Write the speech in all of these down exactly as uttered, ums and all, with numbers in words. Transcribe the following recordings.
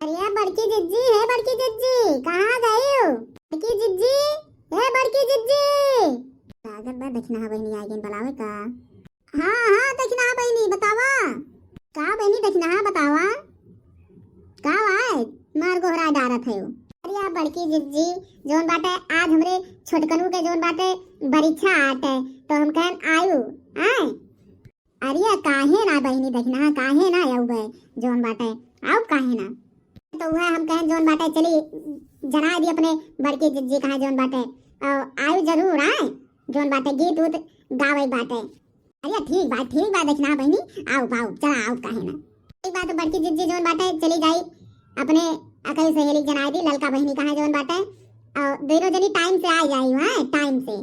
अरे बड़की जिज्जी, हे बड़की जिज्जी, कहाँ गई हो? बड़की जिज्जी, हे बड़की जिज्जी। लागत बा दखिनहा बहिनी आ गई बुलावे का। हाँ, हाँ, दखिनहा बहिनी, बतावा। का बहिनी दखिनहा, बतावा? का बाय? मार गोहरा डारत है। अरे बड़की जिज्जी, जौन बाटे आज हमरे छोटकनू के जौन बाटे बरिच्छा आटे, तो हम कहन आयु, आए? अरे काहे ना बहिनी दखिनहा, काहे ना आउबे, जौन बाटे, आउ काहे ना? तो उहे हम कहन जौन बाटे चली जनाइ दी अपने बड़की जिज्जी कहाँ जौन बाटे, अ, आयु जरूर आए, जौन बाटे गीत उत गावे बाटे। अरे ठीक बा, ठीक बा दखिनहा बहिनी, आउ, आउ, चला आउ काहे ना। ठीक बा, तो बड़की जिज्जी जौन बाटे चली जाई अपने अकई सहेली जनाइ दी ललका बहिनी कहाँ जौन बाटे, अ, दोनों जनी time से आ जाई, हाँ, time से।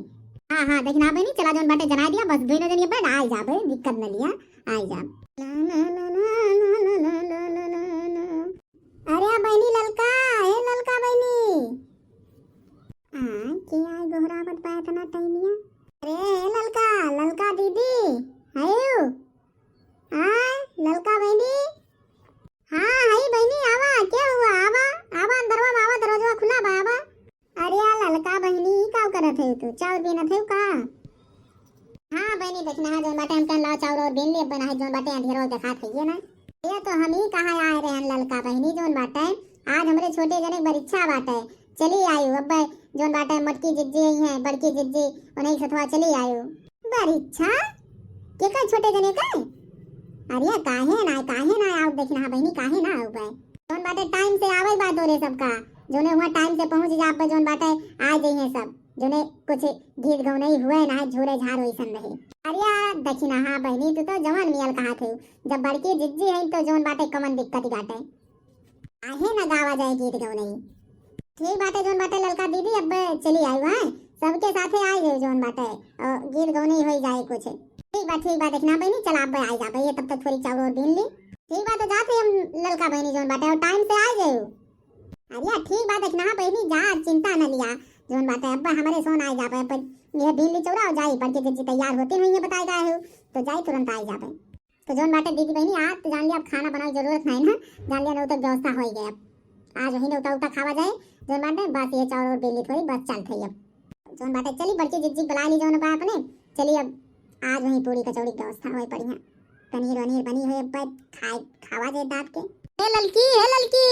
हाँ, हाँ, दखिनहा बहिनी चला जौन बाटे जनाइ दिया, बस दोनों जनी अब आ जाबे, दिक्कत न लिया, आ जा। अरे बहिनी ललका, हे ललका बहिनी। आ, के आए गोहरावत बा इतना टाइमिया? अरे हे ललका, ललका दीदी, हयो? आ, ललका बहिनी? हाँ, हई बहिनी, आवा, क्या हुआ? आवा, आवा, अंदरवा में आवा, दरवाजा खुला बा, आवा। अरे आ ललका बहिनी, ई का करत है तू? चाउर बीनत है का? हाँ बहिनी, दखिनहा जौन बाटे हम कहन लाओ चाउर और बीन ले, अब बनाए जौन बाटे अंधेरो देखात है ये ना। ये तो हम ही कहाँ आए रहन ललका बहिनी जौन बाटे, आज हमरे छोटे जने के बरिच्छा बाटे, चली आयु। अब जौन बाटे मोटकी जिज्जी आई हैं, बड़की जिज्जी, उन्हीं सथवा चली आयु। बरिच्छा? केकर छोटे जने के? अरे काहे ना, काहे ना आउ दखिनहा बहिनी, काहे ना आउबे? जौन बाटे time से आवइ बा तोरे सबका, जौने हुआ time से पहुँच जाबे, जौन बाटे आ जइहें सब, जौने कुछ गीत गौनई हुए ना, झूरे झार वइसन रहे। अरे दखिनहा बहिनी, तू तो जवान मियल कहा थे, जब बड़की जिज्जी है तो जौन बाटे कमन दिक्कत बाटे। काहे ना गावा जाए गीत गौनई। ठीक बाटे जौन बाटे ललका दीदी, अब चली आयु, हाँ, सबके साथे आ जाए जौन बाटे, और गीत गौनई होई जाए कुछ। ठीक बा, ठीक बा, दखिनहा बहिनी, चला अब आ जाबे, ये तब तक थोड़ी चाउर और बीन ली। ठीक बा, तो जात है हम ललका बहिनी जौन बाटे, और time से आ जाए। अरे ठीक बा, दखिनहा बहिनी जा, चिंता न लिया, जौन बाटे अब हमरे सोन आ जाबे, अब ये बीन ली चौरा और जाई, बड़की जिज्जी तैयार होती हुई है, बताए गए हो, तो जाई तुरंत आ जाबे। तो जौन बाटे दीदी बहिनी, आज तो जान लिया, अब खाना बनावे जरूरत नहीं ना, जान लिया, ना तो व्यवस्था होई गए। अब आज वही ना उता उता खावा जाए, जौन बाटे बस ये चाउर और बीन ली थोड़ी, बस चलत है अब। जौन बाटे चली बड़की जिज्जी बुला ली जौन बा अपने, चली अब आज वही पूरी कचौड़ी की व्यवस्था होई बढ़िया, पनीर वनीर बनी होई, अब खाए, खावा जाए दाब के। हे ललकी, हे ललकी।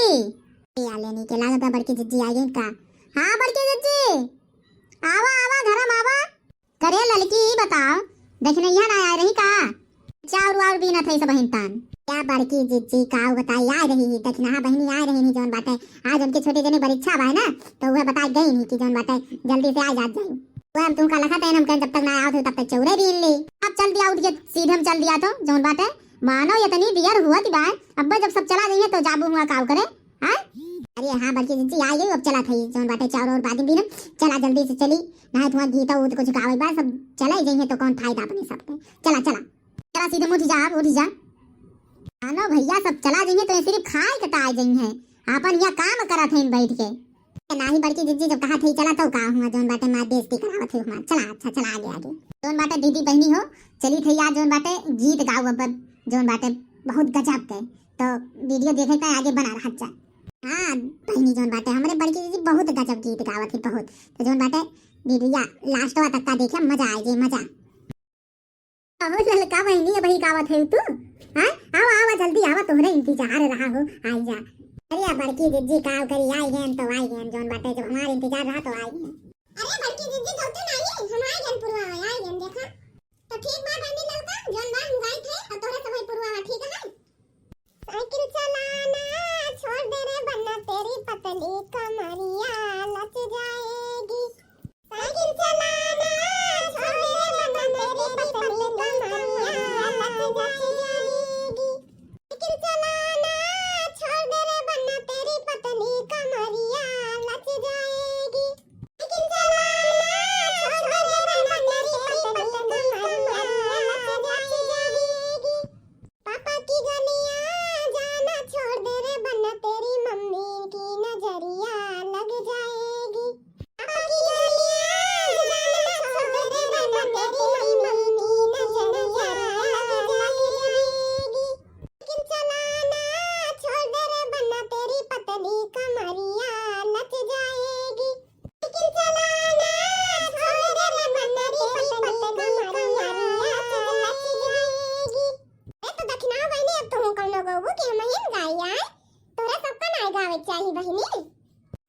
ए आ लेनी के लागत बा बड़की जिज्जी आ गई का? हाँ बड़की जिज्जी, आवा आवा घरम आवा। करे ललकी, ई बताओ, दखिनहा ना आए रही का? चाउर वाउर बीनत है सब बहिन तान। क्या बड़की जिज्जी का बताई, आए रही ही, दखिनहा बहिनी आए रही ही जौन बाटे। आज उनके छोटे जने बरिच्छा बाय ना, तो वह बताए गई नहीं कि जौन बाटे जल्दी से आ जात जाई। वह हम तुमका लखा तैन हम कहें जब तक ना आओ थे तब तक चौरे बीन ली। अब चल दिया उठ के, सीधे हम चल दिया तो जौन बाटे मानो इतनी देर हुआ कि बाय, अब जब सब चला जाइए तो जाबू हुआ काव करे। हाँ? अरे हाँ बड़की जिज्जी आ गई, अब चला था जौन बाटे चाउर और बादी बीनम, चला जल्दी से चली। ना तो वहाँ गीत उत कुछ गावे बा, सब चले जाइए तो कौन फायदा अपने सबके। चला, चला। चला सीधे उठ जा, उठ जा। मानो भैया सब चला जाइए तो ये सिर्फ खाए के ताए जाइए, अपन यहाँ काम करत हैं बैठ के। नाही बड़की जिज्जी जब कहा थे चला तो का हुआ, जौन बाटे मार बेइज्जती करावत है हमार। चला, अच्छा चला आगे आगे। जौन बाटे दीदी बहिनी हो, चली थे यार जौन बाटे गीत गाओ अब, जौन बाटे बहुत गजब के। तो video देखे का आगे बना रहत जा। हाँ बहिनी जौन बाटे हमरे बड़की जिज्जी बहुत गजब गीत गावत है बहुत। तो जौन बाटे video last तक का देखे मजा आए जे मजा। अहो ललका बहिनी, अबही गावत है तू? हाँ, आवा आवा जल्दी आवा, तोहरे इंतजार रहा हो, आई जा। अरे आ बड़की जिज्जी का करी, आई गयन तो आई गयन, जौन बाटे जब हमार इंतजार रहा तो आई गयन। अरे बड़की जिज्जी तो तू ना आई, हम आई गयन पुरवा, आई गयन देखा। तो ठीक बा बहिनी ललका, जौन बा हम गाई थे, और तोहरे सब पुरवा, ठीक है? साइकिल चलाना छोड़ दे रे बन्ना, तेरी पतली कमरिया लच जाएगी। साइकिल चलाना छोड़ दे रे बन्ना, तेरी पतली कमरिया लच जाएगी। साइकिल चलाना छोड़ दे रे बन्ना, तेरी पतली कमरिया लच जाएगी। साइकिल चलाना छोड़ दे रे बन्ना, तेरी पतली कमरिया लच जाएगी। पापा की गलियां जाना छोड़ दे रे बन्ना, तेरी मम्मी की नजरिया चाही बहिनी।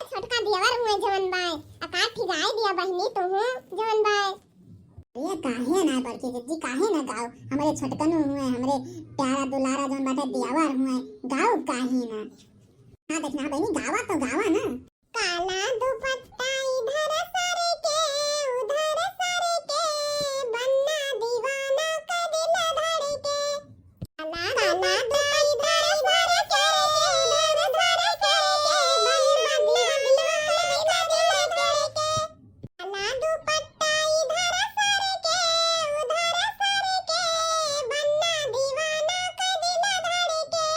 छोटका देवर हुए जवन बाय, अका ठिगाई दिया बहिनी तुहू जवन बाय। अरे काहे ना बड़की जिज्जी, काहे ना गाओ, हमरे छोटकनू हुए, हमरे प्यारा दुलारा जवन बाटे देवर हुए, गाओ काहे ना। हाँ देखना बहिनी, गावा तो गावा ना। काला दुपट्टा इधर सर के, उधर सर के, बन्ना दीवाना का दिल धड़के। काला, काला दुपट्टा इधर सर के, उधर सर के, बन्ना दीवाना का दिल धड़के। काला दुपट्टा इधर सर के, उधर सर के, बन्ना दीवाना का दिल धड़के।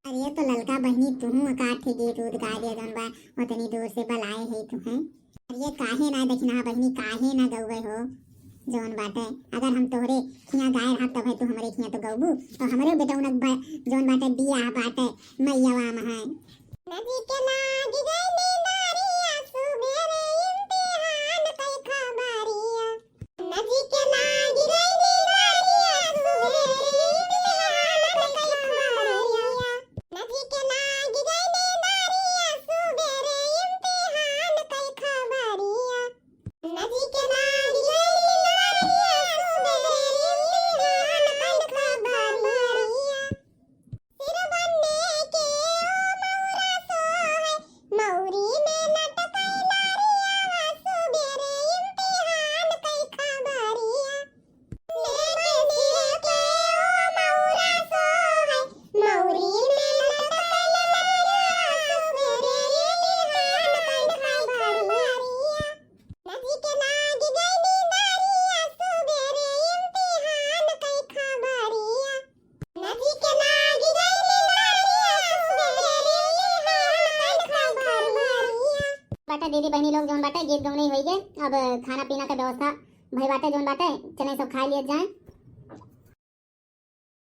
अरे तो ललका बहिनी, तुहू का ठे गीत उत गा दिया जौन बा, उतनी दूर से बलाए है तुहें। अरे काहे ना दखिनहा बहिनी, काहे ना गौबे हो? जौन बाटे, अगर हम तोहरे खिया गाए रहब तब तू हमरे खिया तो गौबू, तो हमरे बेटौनक बा-, जौन बाटे बियाह बाटे मइयावा महै। नदी के लागी गइली नारिया, सुबेरे इम्तिहान कई खबरिया। नदी के लागी गइली नारिया, सुबेरे इम्तिहान कई खबरिया। नदी के लागी गइली नारिया, सुबेरे इम्तिहान कई खबरिया। नदी के लागी गइली नारिया, सुबेरे इम्तिहान कई खबरिया। सिर बन्ने के ओ मौरा सोहै, मौरी में लटकैला रियावा, सुबेरे इम्तिहान कई खबरिया। सिर बन्ने के ओ मौरा सोहै, मौरी में लटकैला रियावा, सुबेरे इम्तिहान कई खबरिया। नदी के लागी गइली नारिया, सुबेरे इम्तिहान कई खबरिया। नदी के लागी गइली नारिया, सुबेरे इम्तिहान कई खबरिया। बाटे दीदी बहिनी लोग जौन बाटे गीत गौनई होई गए, अब खाना पीना के व्यवस्था भई बाटे जौन बाटे चले सब खाए लिए जाए।